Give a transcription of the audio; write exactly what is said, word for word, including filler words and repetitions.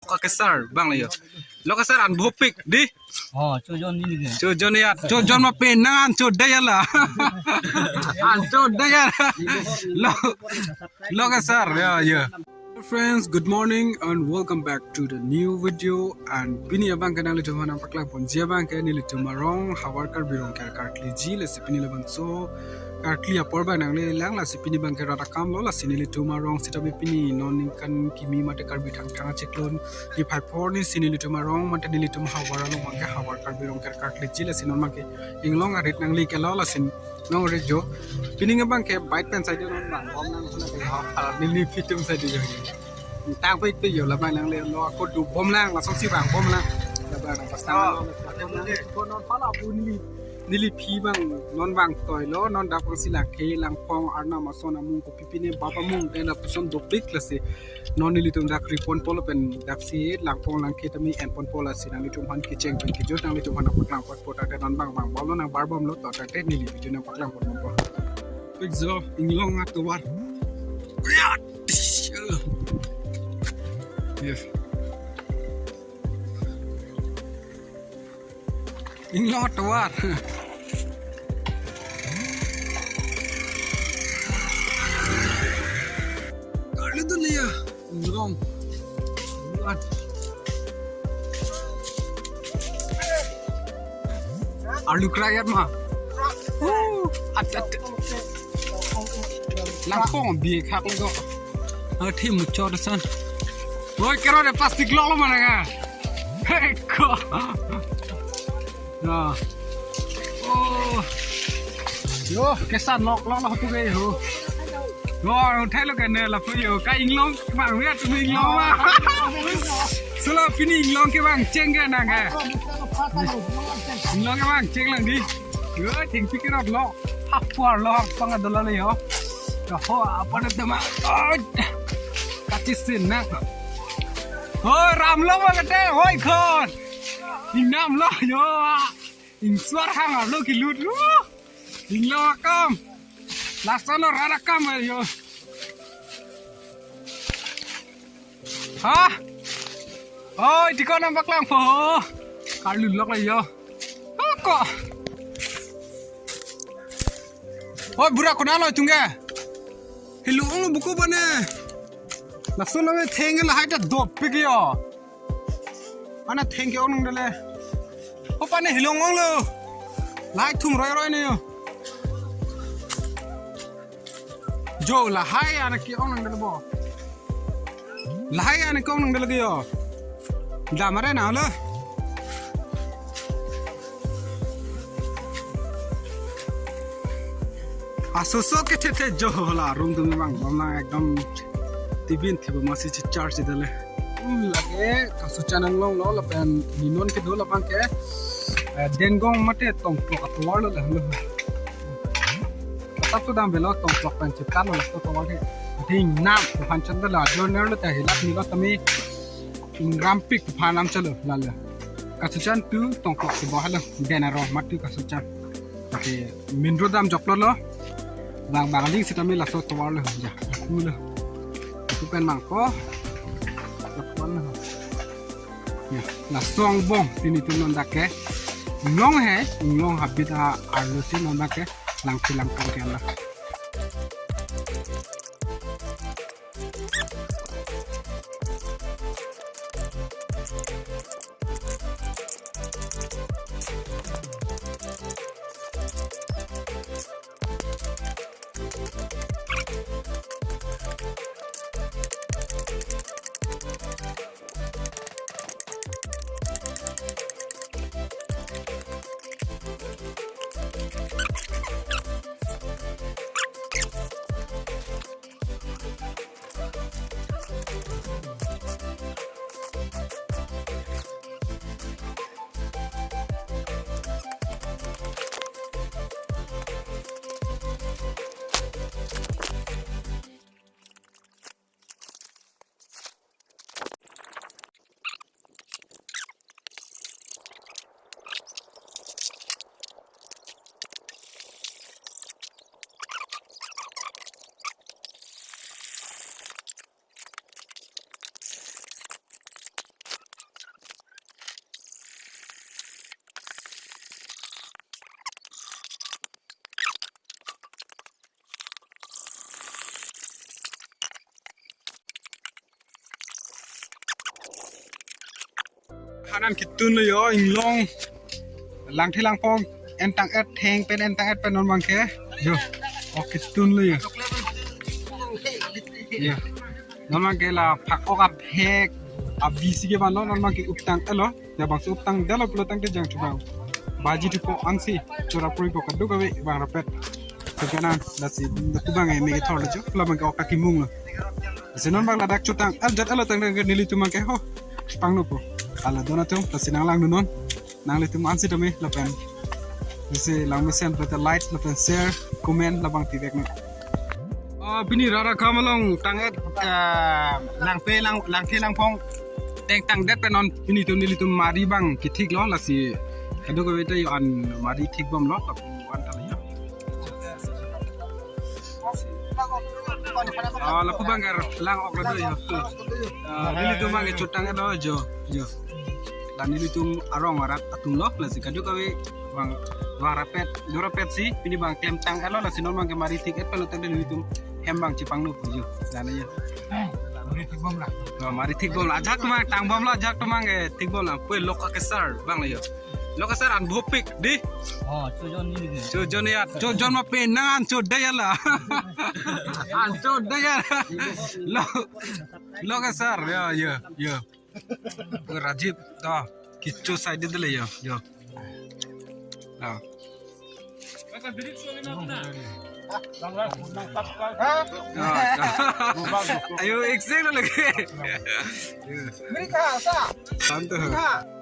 Lo ke sir, bang lo yo. Lo ke sir an bopik di. Oh, chojon ni ke. Chojon ya, chojon ma penang an chodai ya la. An chodai ya. Lo, lo ke sir, ya, ya. Friends, good morning and welcome back to the new video. And pini abang ke nanglitum aphan nangpaklang ponji abang ke nelitum arong havar Karbi Rongker karkli ji, lasi pini labangso karkli apor abang nangle lang, lasi pini abang ke rat akam lo, lasi nelitum arong sitame pini non ningkan kimi mate Karbi Thangthang achiklun ni phai phor ni si nelitum arong mate nelitum havar along abang ke havar Karbi Rongker karkli ji, lasi non abang ke inglong arit nangle ke lo, lasi nong rit jo. Pini abang ke bike pen side non abang bom nang sana ke ha, ha, neli pitum side jo. Tang pe pe yo labang nangle lo ako du bom lang, langsung si abang bom lang. Labang nang pas tang lo. Ko non pala bu neli, neli pi abang non abang toi lo, non dak abang si lake Langpong arnam ason amung kopi pine baba mung den lapuson dopik, lasi non nelitum dak ri ponpo lo pen dak si Langpong Langke tame en ponpo, lasi nanglitum aphan kecheng pen kejut nanglitum aphan nangpaklang ponpo, tangte non abang abang bom lo, nang bar bom lo, to tangte neli video nangpaklang ponpo. Pik jo, inglong atovar. Yes. Inglong atovar. Kali tu ni ya, inglong. Arlu krayat ma. Uh, at, at. Langpong bi khak lo ko. Athi muchot san. Oi, kero de plastic lo mana ka. Hei ko. Na. Oh. Yo, kesan lok lok lok tu ke ho. Yo, thai lo ke ne lapu yo. Ka inglong bang ya tu inglong ma. Sula pini inglong ke bang cheng ke nang ke. Inglong ke bang cheng lang di. Yo, thengpi ke rot lo. Apor lo pang adola le yo. Ho, apa na tema. Kachisin na. Ho, ram lo ma kate, hoi khon. Ingnam lo yo. Ingswar hang arlo kelut. Inglong akam. Lason lo rat akam yo. Ha? Oi, tikon nangpaklang po. Karlu lok le yo. Ako. Oi, bura konat lo itum ke. Hilong lo buku bane. Lason lo theng lahai ta dopik yo. Ana theng ke ong nang dele. Ho pane hilong ong lo. Lahai thum roi roi ne yo. Jo lahai ana ke ong nang dele bo. Lahai ana ke ong nang dele ke yo. Dam are na lo. Asoso ke thethe jo la room tu memang bom lang ekdom tibin thibo masi chi charge dele. Hmm, lake Kasochang anglong lo lapen ninon kedo labang ke, eh, Dengong mate Tongplok atovar lo la lo. Asap sudam velo Tongplok pen chepta lo laso tovar ke. Ding nam ko phan chan la journal lo ta hilak ni lo tame Ingrampik phan lam chalo la lo. Kasochang tu Tongplok si bo halo. Den aro matu Kasochang. Tapi main road dam joklo lo. Bang bang ling sitame laso tovar lo. Ja, aku lo. Aku pen mangko. Tovar lo. Ya, laso angbong pini tu non dak ke. Inglong he, inglong habit a arlo si non dak ke. Langpi langpong ke la. Hanan kitun lo yo, inglong. Langthe langpong, entang et theng pen, entang et pen non abangke. Yo. Oh, kitun lo yo. Yo. Non abangke la phak-ok aphek, abisi ke ban lo, non abangke uptang et lo. Ya bangso uptang det lo pulo tangte jangthu abang baji thupo ansi chora puripo kadokave bang rapet. Kekenan lasi lapu abang e me kethor lo jo, la abangke ok akimung lo. Lasi non abang ladak chotang et jat et lo tangte nelitum abangke ho pangnopo. Ala don atum, lasi nanglangdun non. Nanglitum ansi tame lapen, lasi langmesen pulote like lapen share, comment labang pivek non. Oh, pini Rara Kam along tang et, eh, langpe lang, langthe langpong, teng tang det pen non pini tum nelitum mari abang kethik lo, lasi kadokave ta yo an mari thik bom lo, lapu an ta lo yo. Ah, lapu abangke lang-ok lo yo. Ah, nelitum abangke chotang et lo jo, jo. La nelitum arong arat atum lo, lasi kadokave bang, bang rapet, do rapet si, pini abang klemtang et lo, lasi non abangke mari thik et pulo tangte nelitum hem abang chepangnopo jo, jana yo. Mari thik bom la. Oh, mari thik bom la, ajahak atum abang tang bom lo, ajahak atum abang, eh, thik bom la, pue lok akesar abang lo yo. Lok akesar an bopik, di? Oh, chojon ni ni. Chojon ya, chojon ma penang an chodai ya la. An chodai ya. Lok, lok akesar, yo, yo, yo. Rajiv, to, kichu side de le yo, yo. Ah. Ah, ayo, ek sek lo lagi. Mereka sa. Santo. Mereka.